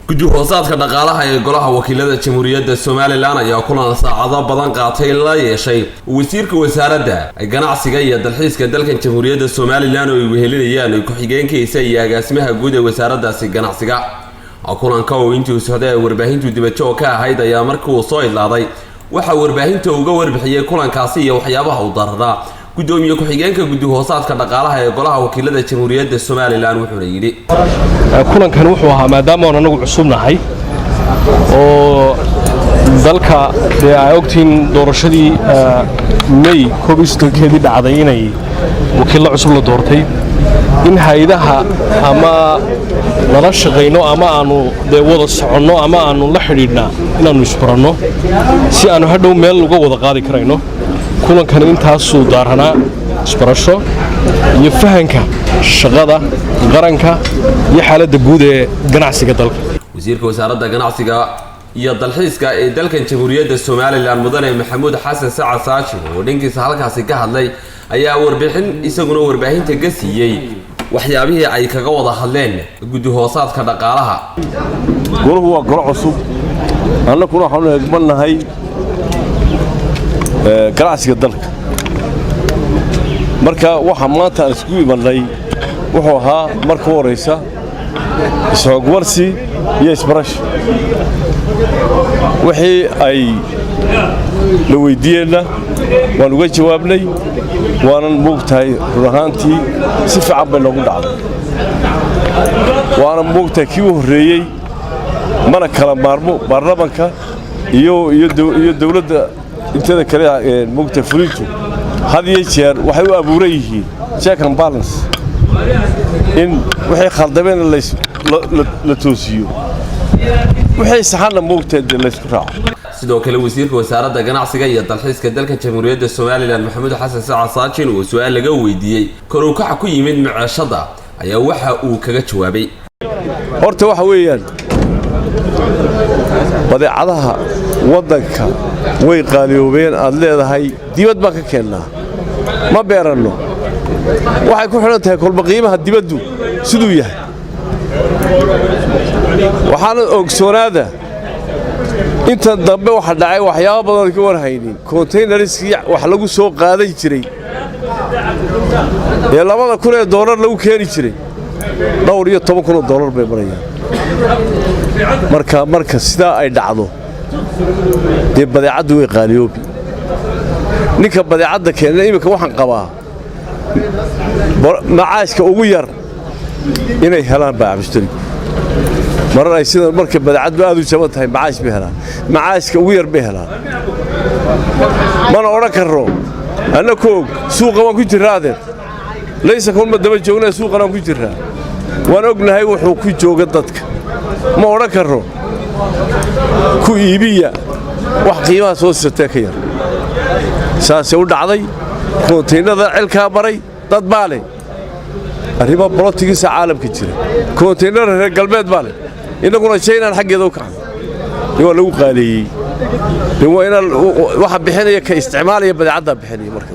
Guddi hoosaadka dhaqaalaha ee Golaha Wakiilada Jamhuuriyadda Somaliland ayaa kulan saacado badan qaatay la yeeshay wasiirka Wasaaradda Ganacsiga iyo Dalxiiska dalkan Jamhuuriyadda Somaliland, oo ay wehelinayaan ku-xigeenkiisa iyo agaasimaha guud ee wasaaraddaasi ganacsiga. Kulanka oo intuu socday ay warbaahintu dibajoog ka ahayd ayaa markii uu soo idlaaday waxaa warbaahinta uga warbixiyey kulankaasi iyo waxyaabaha uu dararaa gudoomiye ku-xigeenka guddi hoosaadka dhaqaalaha ee Golaha Wakiilada Jamhuuriyadda Somaliland, wuxuuna yidhi: Kulankan wuxuu ahaa, maadaama oon anagu cusubnahay oo dalka dee ay ogtihiin doorashadii May 31-keedii dhacday inay wakiillo cusub la doortay, in hay-adaha ama lala shaqayno ama aannu dee wada soconno ama aannu la xidhiidhnaa, inaannu isbaranno si aannu hadhow meel uga wada qaadi karayno. Kulankani intaasuu daaranaa: isbarasho iyo fahanka shaqada qaranka iyo xaaladda guud ee ganacsiga dalka. Wasiirka Wasaaradda Ganacsiga iyo Dalxiiska ee dalkan Jamhuuriyadda Somaliland, mudane Maxamuud Xasan Sacad Saajin, oo dhankiisa halkaasi ka hadlay ayaa warbixin isaguna warbaahinta ka siiyey waxyaabihii ay kaga wada hadleen guddi hoosaadka dhaqaalaha. Golahu waa golo cusub, annakuna waxaanu egmannahay ganacsiga dalka. Marka waxa maanta aan isku imannay wuxuu ahaa marka u horraysa isxoogwarsi iyo isbarasho. Wixii ay la weyddiiyeenna waan uga jawaabnay, waanan moogtahay run ahaantii si fiican bay noogu dhacday, waana moogtahay kii u horreeyey. Mana kala maarmo baarlamanka iyo dawladda inteeda kale. Moogtahay fulintu had iyo jeer waxay u abuuran yihiin check and balance, in wixii khaldameenna la toosiyo, wixii saxanna moogtahay dee laysku raaco. Sidoo kale wasiirka Wasaaradda Ganacsiga iyo Dalxiiska dalka Jamhuuriyadda Somaliland, Maxamuud Xasan Sacad Saajin, oo su-aal laga weydiiyey kor u kaca ku yimid maceeshada ayaa waxa uu kaga jawaabay: Horta waxa weeyaan, badeecadaha waddanka way qaaliyoobeen aad leedahay, dibad baan ka keennaa, ma beeranno. Waxay ku xidhan tahay kolba qiimaha dibaddu siduu yahay. Waxaana ogsoonaada, intan dambe waxa dhacay waxyaaba badan ka warhaynin. Kontaynariskii wax lagu soo qaadan jiray ee 2,000 ee doolar lagu keeni jiray, dhowr iyo toban kun oo doolar bay marayaan. Marka sidaa ay dhacdo, dee badeecaddu way qaaliyoobi. Ninka badeecadda keenna iminka waxaan qabaa macaashka ugu yar inay helaan baa mushtarigu. Marar ay sida markay badeecaddu aad u jaban tahay macaash bay helaan, macaashka ugu yar bay helaan. Mana odhan karro annakoog suuqa waan ku jirraa, adeer, laysa kulma daba joognaa, suuqan waan ku jirraa, waan ognahay wuxuu ku jooga dadka. Ma odhan karro ku iibiya wax qiimaha soo sisatee ka yar. Saasay u dhacday. Koontaynada cilkaa maray dad baa leh, arrimo bolotigisa caalamka jira. Koontaynara reer galbeed baa leh, innaguna Jaynaan xaggeeda u kacnay, dee waa lagu qaaleeyey. De waa inaa waxa bixinaya ka isticmaalaya badeecaddaa bixinaya marka.